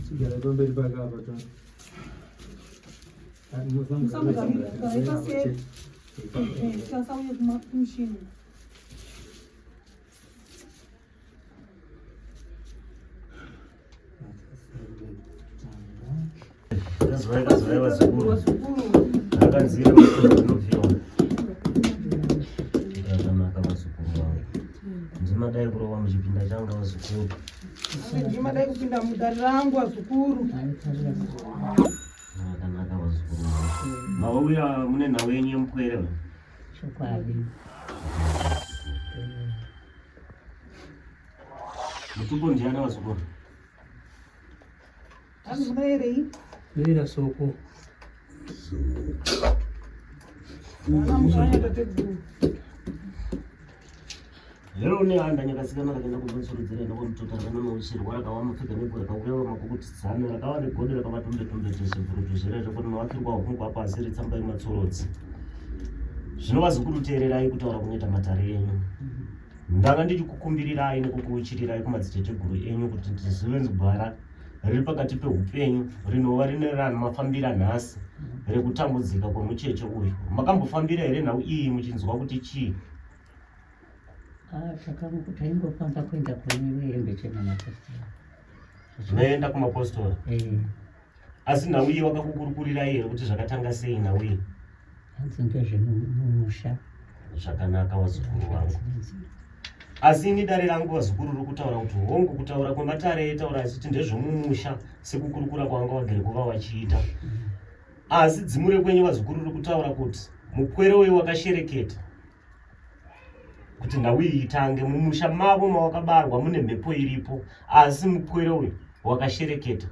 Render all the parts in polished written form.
Chigara pamberi pake apa ta. Ndimadai kurova muchipinda changa vazukuru. Ndimadai kupinda mudare rangu vazukuru. Zvakanaka vazukuru. Mauya mune nhau yenyu yemupwere. Chokwadi. Mutupo ndiani vazukuru? Hanzi munoerei? Noera soko. Vana mukanya tateguru. Hero une handa nyakasikana rakaenda kumbonsurudzira enda kwamutota rakanonouchirwa rakawa mupfeka negore rakauya makukutidzana rakawa negodo rakava tumbe tumbe tese bhurutu zvera zvako rinovakirwa hungwa pasi retsamba yematsorodzi. Zvino vazukuru teererai kutaura kunoita matare enyu. Ndanga ndichikukumbirirai nekukuuchirirai kumadziteteguru enyu kuti tizive gwara riri pakati peupenyu rinova rine ranhu mafambira nhasi rekutambudzika kwemucheche uyu. Makambofambira here nhau iyi muchinzwa kuti chii? Ah, taingofamba kuenda kune hembe chena mapostora. Zvinoenda kumapostora. Eh. Asi nhau iyi wakakukurukurirai here kuti zvakatanga sei nhau iyi? Hanzi ndezvemumusha. Zvakanaka vazukuru vangu. Asi ini dare rangu vazukuru riri kutaura kuti hongu kutaura kwematare aitaura achiti ndezvemumusha sekukurukura kwavanga vagere kuva vachiita. Asi dzimu rekwenyu vazukuru riri kutaura kuti mupwere uyu wakashereketa kuti nhau iyi itange mumusha mavo mawakabarwa mune mhepo iripo asi mupwere uyu wakashereketa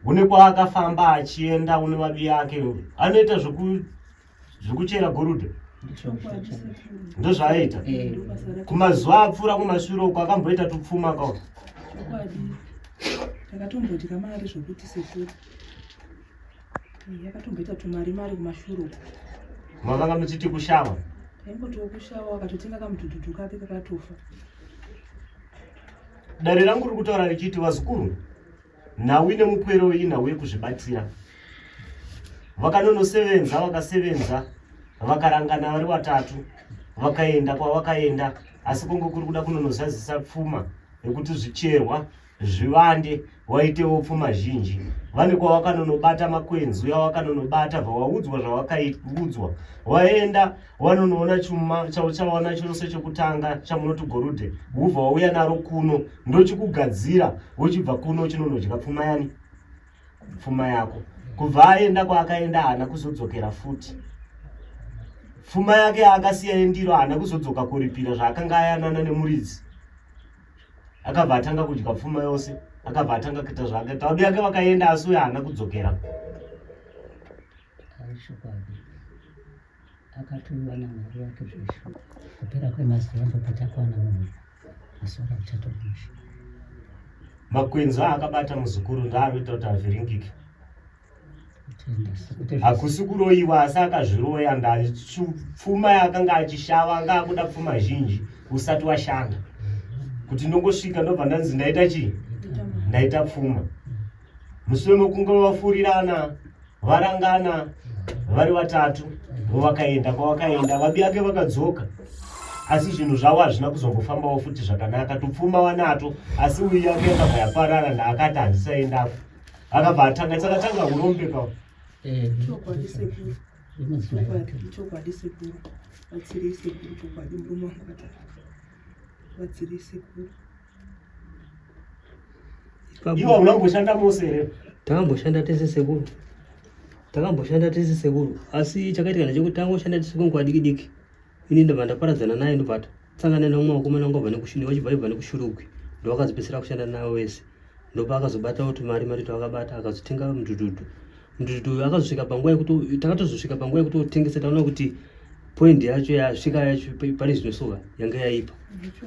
une kwaakafamba achienda une vabi yake anoita zvekuchera gorude ndozvaaita eh. kumazuva apfuura kumashure uko akamboita tupfuma ka takatombodya mari zvokuti sekuru yakatomboita tumari mari kumashure uko mavanga muchiti kushava taimbotiwo kushava akatotenga kamudhudhudhu kake kakatofa Dare rangu riri kutaura richiti vazukuru, nhau ine mupwero iyi nhau yekuzvibatsira. Vakanonosevenza vakasevenza vakarangana vari vatatu vakaenda kwavakaenda, asi kongo kuri kuda kunonozazisa pfuma yekuti zvicherwa zvivande waitewo pfuma zhinji. Vane kwawakanonobata makwenzi uya wakanonobata bva waudzwa zvawakaudzwa waenda wanonoona chuma chauchawana chose chekutanga chamunoti gorude wobva wauya naro kuno ndochikugadzira wochibva kuno uchinonodya pfuma yani pfuma yako kubva aenda kwaakaenda haana kuzodzokera futi pfuma yake yaakasiya yendiro haana kuzodzoka kuripira zvaakanga ayanana nemuridzi akabva atanga kudya pfuma yose akabva atanga kuita zvaakaita vabi yake vakaenda asi uyo haana kudzokera Akatoiwa namwari wake zveshu. Kupera kwemazuva ndopatakwana munhu masora kuchatomusha. Makwenzi aakabata muzukuru ndaakuita kuti avhiringike. Hakusi kuroyiwa asi akazviroya ndapfuma yaakanga achishava anga akuda pfuma zhinji usati washanda kuti ndongosvika ndobva ndanzi ndaita chii ndaita pfuma mushure mekunge vafurirana varangana vari vatatu vakaenda kwavakaenda vabi ake vakadzoka asi zvinhu zvavo hazvina kuzombofambawo futi zvakanaka tupfuma wanato asi uyu yake yakabva yaparara ndaakati handisaendako akabva atanga tsakatanga urombe ka eh, chokwadi sekuru chokwadi sekuru batsirei sekuru chokwadi murume wangu atara batsirei sekuru Iwe unamboshanda mose here? Takamboshanda tese sekuru. Takamboshanda tese sekuru. Asi chakaitika ndechekuti tangoshanda tese kwenguva diki diki. Ini ndobva ndaparadzana naye ndobva tasangana neumwe vakomana wangu abva nekushuni vachibva aibva nekushurugwi. Ndowakazopedzisira kushanda nawo wese. Ndopaakazobatawo tumari mari twakabata akazotenga mudhudhudhu. Mudhudhudhu uyu akazosvika panguva yekuti takatozosvika panguva yekutotengesa taona kuti point yacho yasvika yacho pane zvino soka yanga yaipa.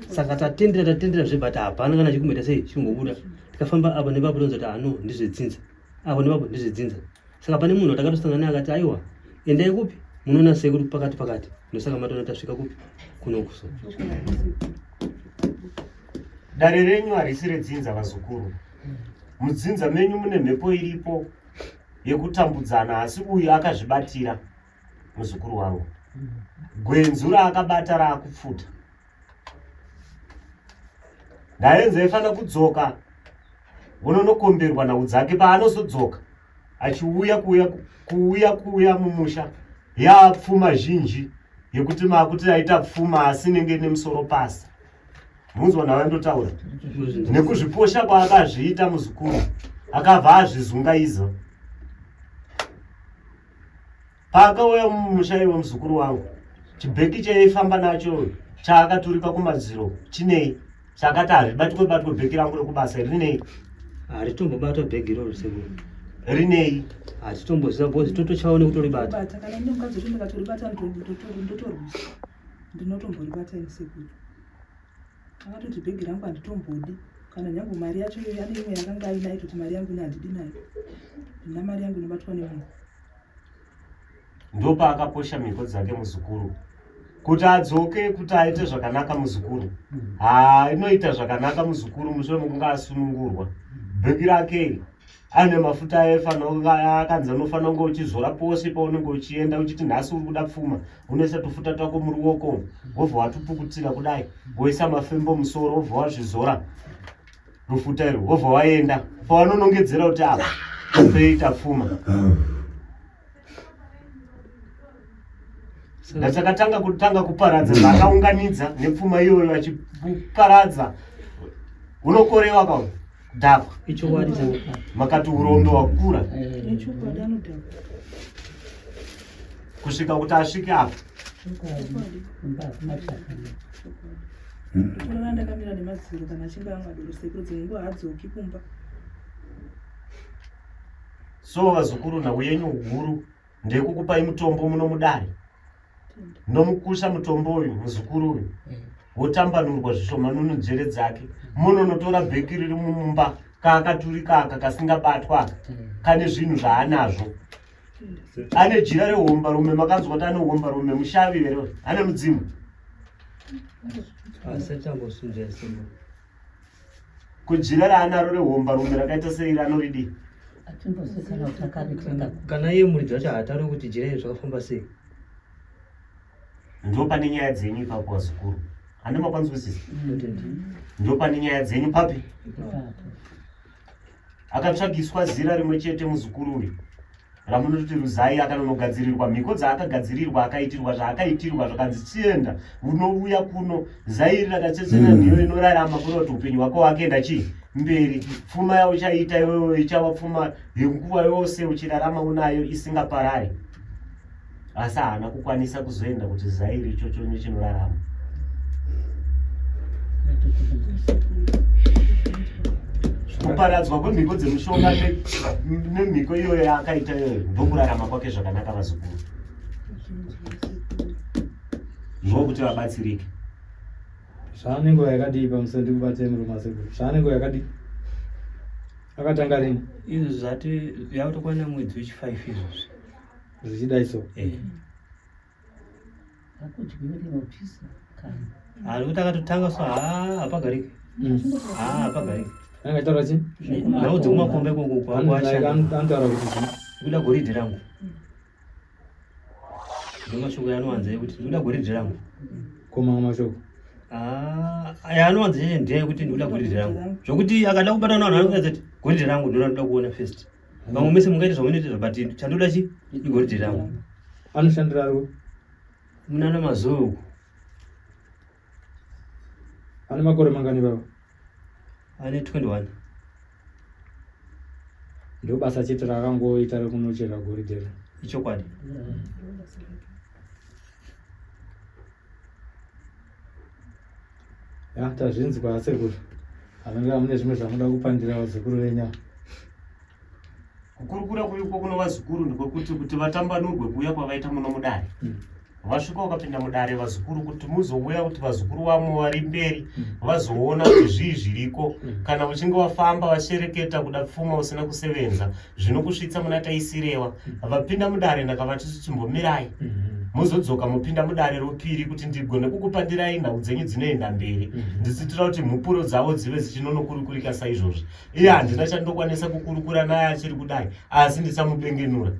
Saka tatendera tatendera zve but hapana kana chikumboita sei chikumbobuda. Tikafamba apo nepapo tonzwa kuti ano ndezvedzinza. Apo nepapo ndezvedzinza. Saka pane munhu watakatosangana naye akati aiwa endai kupi munoona sekuru pakati pakati. Ndosaka matoona tasvika kupi kunoku so. Dare renyu harisi redzinza vazukuru. Mudzinza menyu mune mhepo iripo yekutambudzana asi uyu akazvibatira muzukuru wangu. Gwenzu raakabata raakupfuta. Ndaenzi aifanira kudzoka vononokomberwa nhau dzake paanozodzoka achiuya kuuya kuuya kuuya mumusha yaapfuma zhinji yekuti makuti aita pfuma asi inenge ine musoro pasi munzwa nhau yandotaura nekuzviposha kwaakazviita muzukuru akabva azvizungaiza Paakauya mumusha iwe muzukuru wangu, chibheki chaifamba nacho chaakaturika kumadziro chinei? Chakati hazvibatwe batwe bheki rangu rekubasa rinei? Haritombobatwa bhegi iroro sekuru. Rinei? Hatitomboziva because totochawo nekutoribata. Bata kana ndine mukadzi wacho ndikatoribata ndotorwisa. Ndinotomboribata ini sekuru. Akatoti bhegi rangu handitombodi kana nyange mari yacho iyoyo ane imwe yakanga ainayo toti mari yangu ini handidi nayo. Ndina mari yangu inobatwa nemunhu. Ndopaakaposha mhiko dzake muzukuru kuti adzoke kuti aite zvakanaka muzukuru. Haa inoita zvakanaka muzukuru mushure mekunge asunungurwa. Bhegi rake iri ane mafuta aifanira akanzi anofanira kunge uchizora pose paunenge uchienda uchiti nhasi uri kuda pfuma unoisa tufuta twako muruoko wobva watupukutira kudai woisa mafembo musoro wobva wazvizora rufuta irwo wobva waenda pawanonongedzera kuti apa toita pfuma ndachakatanga kutanga kuparadza zvaakaunganidza nepfuma iyoyo achiparadza unokorewa ka dhakwa Ichokwadi changa. Makati urombe wakura. Nechokwadi anodhakwa. Kusvika kuti asvike apa. Chokwadi. Kumba hakuna chakanaka. Chokwadi. Unoona ndakamira nemadziro kana achinge amwa doro sekuru dzimwe nguva haadzoki kumba. So vazukuru nhau yenyu huru ndeyekukupai mutombo muno mudare. Nomukusha mutombo uyu muzukuru uyu wotambanurwa zvishoma nununzvere dzake munonotora bheki riri mumba kaakaturika aka kasingabatwa aka kane zvinhu zvaanazvo ane jira rehombarume makanzwa kuti ane hombarume mushavi here ane mudzimu Kujira raanaro rehombarume rakaita sei ranoridii? Atimbozikanwa kuti akaritenga. Kana iye muridzi wacho haatauri kuti jira iri zvakafamba sei. Ndo pane nyaya dzenyu ipapo vazukuru. Handi makwanzwisisa? Ndo pane nyaya dzenyu papi? Ipapo. Akatsvagiswa zira rimwe chete muzukuru uyu. Ramunototi Ruzai akanonogadzirirwa mhiko dzaakagadzirirwa akaitirwa zvaakaitirwa zvakanzi chienda unouya kuno zai iri rakachechena nhiyo inorarama kureva kuti upenyu hwako hwakenda chii mberi pfuma yauchaita iwewe ichava pfuma yenguva yose uchirarama unayo isingaparari asi haana kukwanisa kuzoenda kuti zai iri ichocho chinorarama kuparadzwa kwemhiko dzemishonga nemhiko iyoyo yaakaita iyoyo ndokurarama kwake zvakanaka vazukuru ndokuti vabatsirike Zvaane nguva yakadii pamusoro ndikubatsei murume wasekuru? Zvaane nguva yakadii? Akatanga rini? Izvo zvati yakutokwana mwedzi wechi 5 izvozvi. Zvichidai so. Eh. Hakudyiwi rinopisa kana. Ari kuti akatotanga so haa hapagariki. Haa hapagariki. Anenge achitaura chii? Nhau dzekumakombe ikoko kwakwashanda. Anotaura kuti chii? Kuda goridhe rangu. Ndomashoko yaanowanza yekuti ndikuda goridhe rangu. Ko mamwe mashoko? Ah, yaanowanza chete ndeyekuti ndikuda goridhe rangu. Zvokuti akada kubata navanhu anokuratidza kuti goridhe rangu ndiro randinoda kuona first. Vamwe mese mungaita zvamunoita but chandoda chi igoridhe rangu. Anoshandira ari kupi? Munana Mazowe uko. Ane makore mangani baba? Ane 21. Ndobasa chete raakangoita rekunochera goridhe. Ichokwadi. Ya, tazvinzwa sekuru. Hamene mune zvimwe zvamunoda kupandira vazukuru venyu. Kukurukura kuiko kuno vazukuru ndikokuti kuti vatambanurwe kuuya kwavaita muno mudare. Vasvika vakapinda mudare vazukuru kuti muzouya kuti vazukuru vamwe vari mberi vazoona kuti zvii zviriko. Kana uchinge wafamba vashereketa kuda pfuma usina kusevenza zvinokusvitsa muna taisirewa. Vapinda mudare ndakavati chimbomirai. Mozodzoka mopinda mudare ropiri kuti ndigone kukupandirai nhau dzenyu dzinoenda mberi. Ndichiitira kuti mhupuro dzavo dzive dzichinonokurukurika saizvozvi. Iye handina chandokwanisa kukurukura naye achiri kudai asi ndichamubengenura.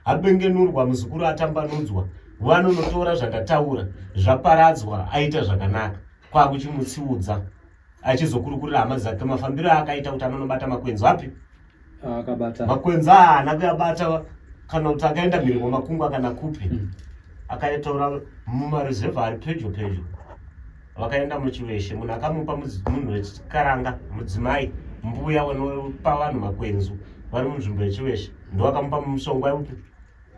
Abengenurwa muzukuru atambanudzwa vanonotora zvandataura zvaparadzwa aita zvakanaka kwakuchimutsiudza achizokurukurira hama dzake mafambiro aakaita kuti anonobata makwenzi api akabata makwenzi haana kuyabata kana kuti akaenda mhiri kwamakungwa kana kupi Akaitora mumaruzevha ari pedyo pedyo vakaenda muchiveshe munhu akamupa munhu wechikaranga mudzimai mbuya vanopa vanhu makwenzu vari munzvimbo yechiveshe ndovakamupa mushonga upi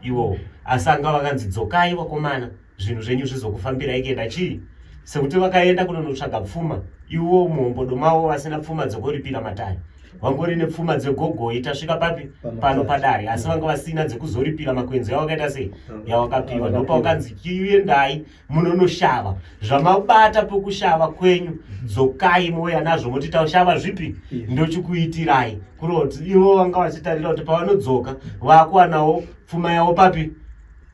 iwowo asi anga vakanzi dzokai vakomana zvinhu zvenyu zvizokufambirai kuenda chii sekuti vakaenda kunonotsvaga pfuma iwo muhombodo mavo vasina pfuma dzekuripira matare vangori nepfuma dzegogoi tasvika papi pano padare asi vanga vasina dzekuzoripira makwenzi yawakaita sei yawakapiwa ndopawakanzi chiendai munonoshava zvamabata pokushava kwenyu dzokai mouya nazvo moti tashava zvipi ndochikuitirai kuroti ivo vanga vachitarira kuti pavanodzoka vakuwanawo pfuma yavo papi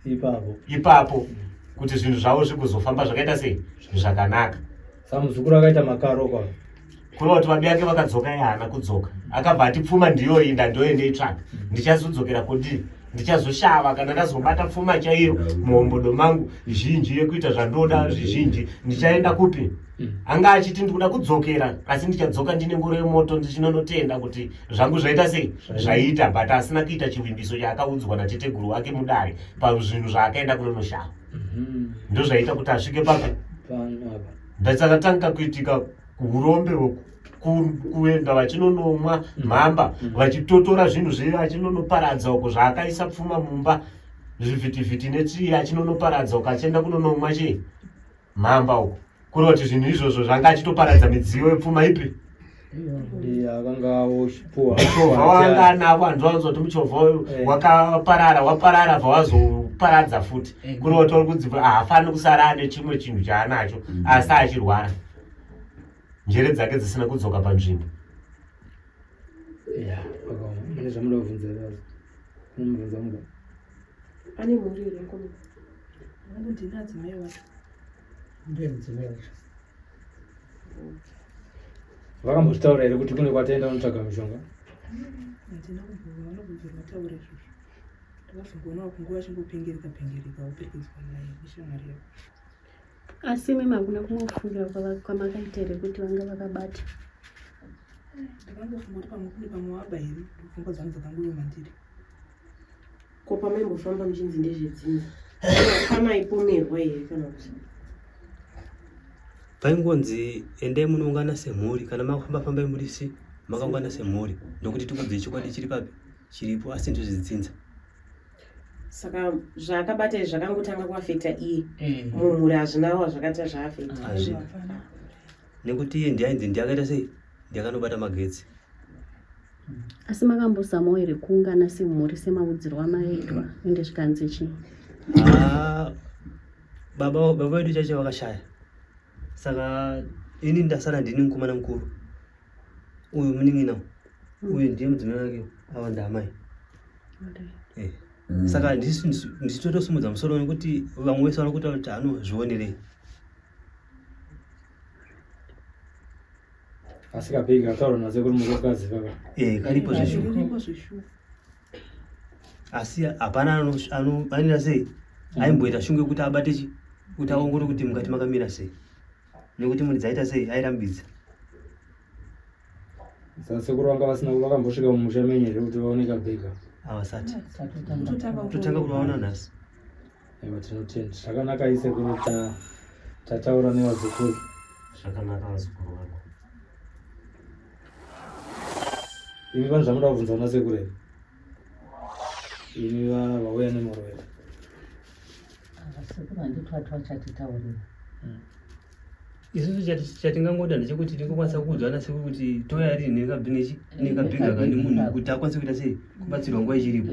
ipapo ipapo kuti zvinhu zvavo zvikuzofamba zvakaita sei zvakanaka. Samuzukuru akaita makaro kwa kureva kuti vabi yake vakadzoka iye haana kudzoka akabva ati pfuma ndiyoyi ndandoendeitsvaga ndichazodzokera kudii ndichazoshava kana ndazobata pfuma chaiyo muhombodo mangu zhinji yekuita zvandoda zvizhinji ndichaenda kupi anga achiti ndikuda kudzokera asi ndichadzoka ndine ngoro yemoto ndichinonotenda kuti zvangu zvaita sei zvaita but asina kuita chivimbiso chaakaudzwa nateteguru wake mudare pazvinhu zvaakaenda kunonoshava ndozvaita kuti asvike papi ndachakatanga kuitika urombe kuenda vachinonomwa mhamba vachitotora zvinhu zve vachinonoparadza uko zvaakaisa pfuma mumba zvivhitivhiti nechii achinonoparadza uko achienda kunonomwa chii mhamba uko kureva kuti zvinhu izvozvo zvanga achitoparadza midziyo yepfuma ipi muchovha wanga anavo hanzi wanzwa kuti muchovha uyu eh. wakaparara waparara bva wazoparadza futi eh. kureva kuti uri kunzi haafaniri kusara ane chimwe chinhu chaanacho asi achirwara njere dzake dzisina kudzoka panzvimbo Ane mhuri here mukoma? Ndine adzimai wacho. Ndiye mudzimai wacho. Vakambozvitaura here kuti kune kwataenda kunotsvaga mishonga? Handina kumbova vanobvunzirwa vataura izvozvo. Ndakazongoonawo kunguva achingopengereka pengereka woperekedzwa naye neshamwari yako. Asi imimi hakuna kumwe kufungira kwamakaita here kuti vanga vakabata? Ndakangofunga kuti pamwe kune pamwe waba here ndopfungwa dzangu dzakangouya mandiri. Ko pamaimbofamba muchinzi ndezvedzinza pamaipomerwa here kana kuti? Paingonzi endai munoungana semhuri kana makufamba fambai muri si makaungana semhuri ndokuti tikudzei chokwadi chiri papi chiripo asi ndezvedzinza. Saka zvaakabata izvi zvakangotanga kuafekta iye eh. mumhuri hazvina wazvakati zvaafekta. Hazvina. Nekuti iye ndiye ainzi ndiye akaita sei ndiye akanobata magetsi. Asi makambozamawo here kuungana semhuri semaudzirwo amaiitwa ende zvikanzi chii? Ah, baba baba vedu chacho vakashaya saka ini ndasara ndini mukomana mukuru uyu munin'ina uyu ndiye mudzimai wake ava ndaamai eh. Saka ndichitotosimudza musoro nekuti vamwe vese vanokuta kuti anozvionerei Asi kabhegi kataura nasekuru mukukaziva ka. Eh, karipo zveshuwa. Karipo zveshuwa. Asi hapana anofanira sei aimboita shungu yekuti abate chi kuti aongore kuti mukati makamira sei nekuti mhuri dzaita sei airambidza. Saka sekuru vanga vasina vakambosvika mumusha menyu here kuti vaone kabhegi? Havasati. Totanga kuvaona nhasi. Aiwa tinotenda. Zvakanaka isekuru tataura nevazukuru. Zvakanaka vazukuru vangu. Imi vanhu zvamuda kubvunza vana sekuru here? Imi vauya nemurwere. Sekuru handiti vati vachatitaurira. Isusu chatingangoda ndechekuti tingokwanisa kuudzana sekuru kuti touya rini nekabhinechi nekabhega kane munhu kuti akwanise kuita sei kubatsirwa nguva ichiripo.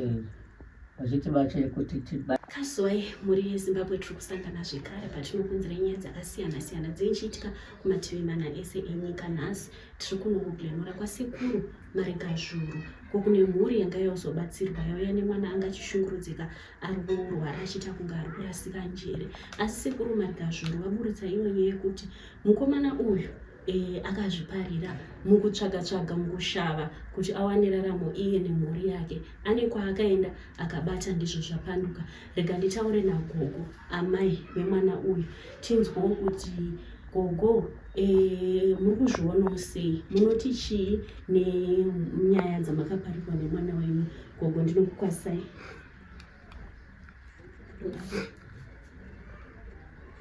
Vachitibatsire kuti tiba Kasuwai mhuri yeZimbabwe tiri kusangana zvekare patinokunzira nyaya dzakasiyana siyana dzeichiitika kumativi mana ese enyika. Nhasi tiri kuno kuGlenora kwasekuru Marigazvuru ko kune mhuri yanga yozobatsirwa yauya nemwana anga achishungurudzika ari kurwara achiita kunge ari kurasika njere asi sekuru Marigazvuru vaburitsa imwe nyaya yekuti mukomana uyu e, akazviparira mukutsvaga tsvaga mukushava kuti awane raramo iye nemhuri yake ane kwaakaenda akabata ndizvo zvapanduka rega nditaure nagogo amai vemwana uyu tinzwawo kuti gogo e, muri kuzvionawo sei munoti chii nenyaya dzamakaparirwa nemwana wenyu gogo ndinokukwazisai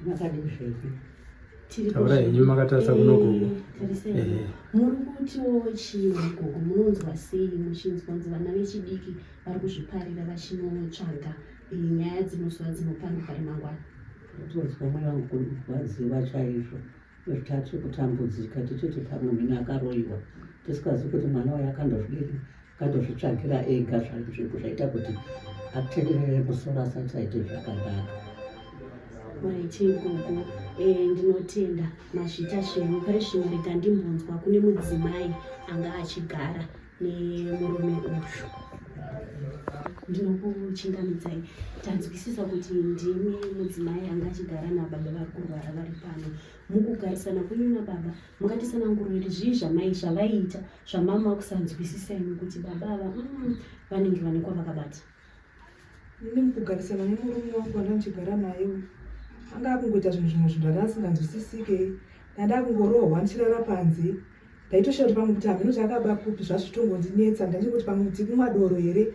Makadii zvenyu? Tiri Taura henyu makatarisa kuno gogo. Eh, tarisai. Ehe. Muri kutiwo chii gogo munonzwa sei muchinzwa kunzi vana vechidiki vari kuzviparira vachinotsvaga eh, nyaya dzinozova dzinopanduka remangwana? Ndinonzwa mwoyo wangu kurwadziwa chaizvo. Tatiri kutambudzika tichiti pamwe mhino akaroyiwa tisingazivi kuti mwana uyu akandozvidini akandozvitsvagira ega zvaita kuti atenderere musoro asati aite zvakanaka. Right gogo, eh, ndinotenda mazvita zvenyu. Pari zvino rega ndimbonzwa kune mudzimai anga achigara nemurume uyu. Ndinokuchingamidzai. Tanzwisisa kuti ndimi mudzimai anga achigara nababa vari kurwara vari pano. Mukugarisana kwenyu nababa mungatisanangurire kuti zvii zvamai zvavaiita zvamama kusanzwisisa imi kuti baba ava vanenge vane kwavakabata. Ini mukugarisana nemurume wangu wandanga ndichigara naye uyu anga akungoita zvinhu zvimwe zvinhu zvanga asinganzwisisike ndanga kungorohwa ndichirara panze ndaitoshaya kuti pamwe kuti hameno chaakaba kupi zvazvitongondinetsa ndandingoti pamwe kuti kumwa doro here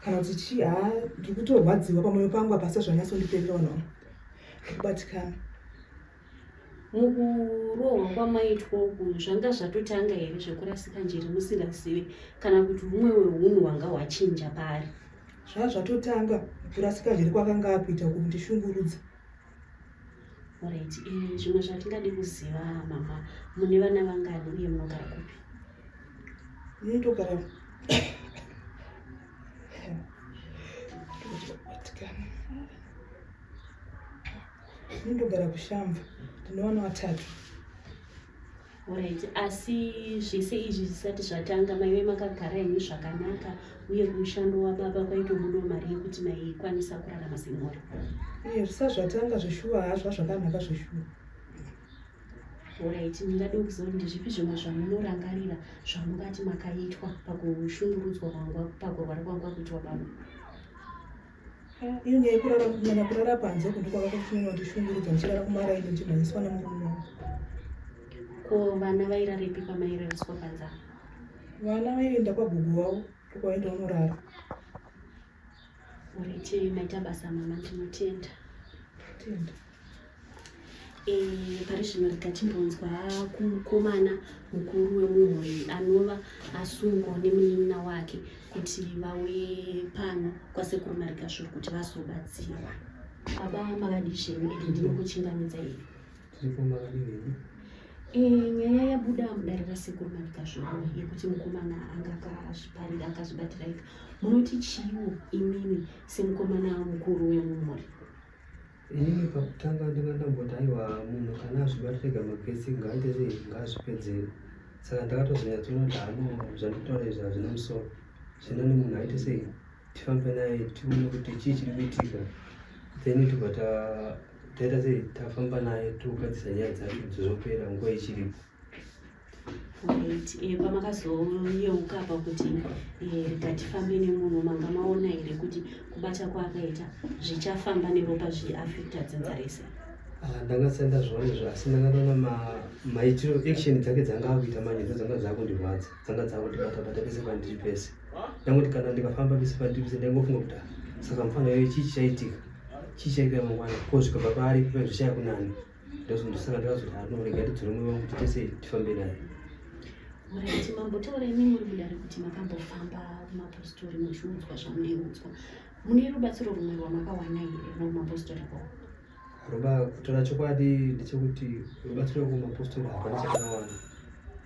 kana kuti chii haa ndiri kutorwadziwa pamwoyo pangu hapasi zvanyatsondiperera vanhu vangu ndikubatikana. Mukurohwa kwamaitwa uku zvanga zvatotanga here zvekurasika njere musingazive kana kuti humwe hwehunhu hwanga hwachinja paari? Zvanga zvatotanga kurasika njere kwakanga akuita kundishungurudza. Alright, eh, zvimwe zvatingade kuziva mama, mune vana vangani uye munogara kupi? Ini ndogara ini ndogara kuShamva ndine vana vatatu. Alright, asi zvese izvi zvisati zvatanga maive makagara henyu zvakanaka uye kumushando wababa kwaitobudawo mari yekuti maikwanisa kurarama semhuri? Iye zvisati zvatanga zveshuwa hazva zvakanaka zveshuwa. Alright, ndingade kuziva kuti ndezvipi zvimwe zvamunorangarira zvamungati makaitwa pakushungurudzwa kwangwa pakurwara kwanga kuitwa baba? Iyo nyaya yekurara kunyanya kurara panze uku ndiko kwakanyanya kundishungurudza ndichirara kumaraini ndichimhanyiswa nemurume wangu. Ko vana vairarepi pamairariswa panze apa? Vana vaienda kwagogo wavo ndokwavaenda vanorara. Alright, maita basa mama, ndinotenda. Tenda. Eh, pari zvino rega timbonzwa kumukomana mukuru wemumhuri anova asungwa nemunin'ina wake kuti vauye pano kwasekuru Marigazvuru kuti vazobatsirwa. Baba makadii zvenyu ende ndinokuchingamidzai. Tiripo makadii henyu? Eh, nyaya yabuda mudare rasekuru Marigazvuru yekuti mukomana anga akazviparira akazvibatira ega. Munoti chiiwo imimi semukomana mukuru wemumhuri? Inini pakutanga ndanga ndamboti aiwa munhu kana azvibatira ega magetsi ngaaite sei ngaazvipedzere. Saka ndakatozonyatsoona kuti hano zvandikutaura izvi hazvina musoro. Zvinani munhu aite sei tifambe naye tione kuti chii chiri kuitika. Then tobva taita sei tafamba naye togadzisa nyaya dzacho dzozopera nguva ichiripo. Alright, eh, pamakazoyeuka apa kuti eh, rega tifambe nemunhu manga maona here kuti kubata kwaakaita zvichafamba neropa zviafecta dzinza rese? Ah, ndanga ndisati ndazviona izvo asi ndanga ndaona maitiro action dzake dzanga akuita manje ndo dzanga dzakundirwadza dzanga dzakundibata bata pese pandiri pese ndangoti kana ndikafamba pese pandiri pese ndaingofunga kuti ah, saka mufana iyoyo chii chichaitika chii chichaitika mangwana ko zvikabva paari zvichaya kunani ndosaka ndakazoti ano rega ndidzore mwoyo wangu kuti tese tifambe naye. Alright, mambotaura imi muri mudare kuti makambofamba kumapositori muchiudzwa zvamuneudzwa. Mune rubatsiro rumwe rwamakawana here kumapositori ikoko? Roba kutaura chokwadi ndechekuti rubatsiro kumapostori hapana chakawanda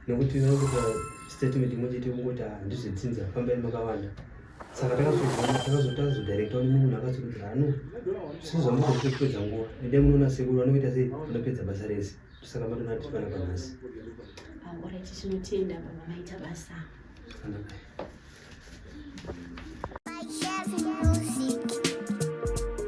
nekuti vanokuta statement imwe chete kungoti handizvedzinza fambai makawanda saka takazoona takazotazodirecta one munhu akazokuti hano zvinhu zvamunoita kupedza nguva endai munoona sekuru vanoita sei vanopedza basa rese saka matona tiri panapa nhasi. Ah, alright, tinotenda baba maita basa. Zvakanaka.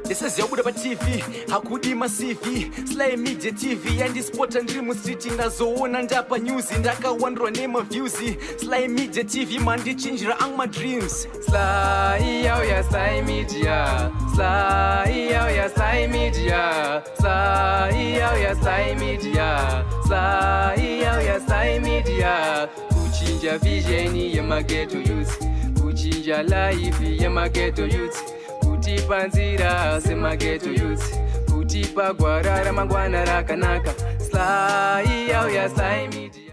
Ndisaziva kubuda paTV hakudi maCV. Sly Media TV yandispota ndiri mustreet, ndazoona ndapa news, ndakawandirwa nemaviews. Sly Media TV mandichinjira angu madreams. Sly yauya, Sly Media. Sly yauya, Sly Media. Sly yauya, Sly Media. Sly yauya, Sly Media. Kuchinja vision yemaghetto youth, kuchinja life yemaghetto youth, kutipa nzira semaghetto youth, kutipa gwara ramangwana rakanaka. Sly yauya, Sly Media.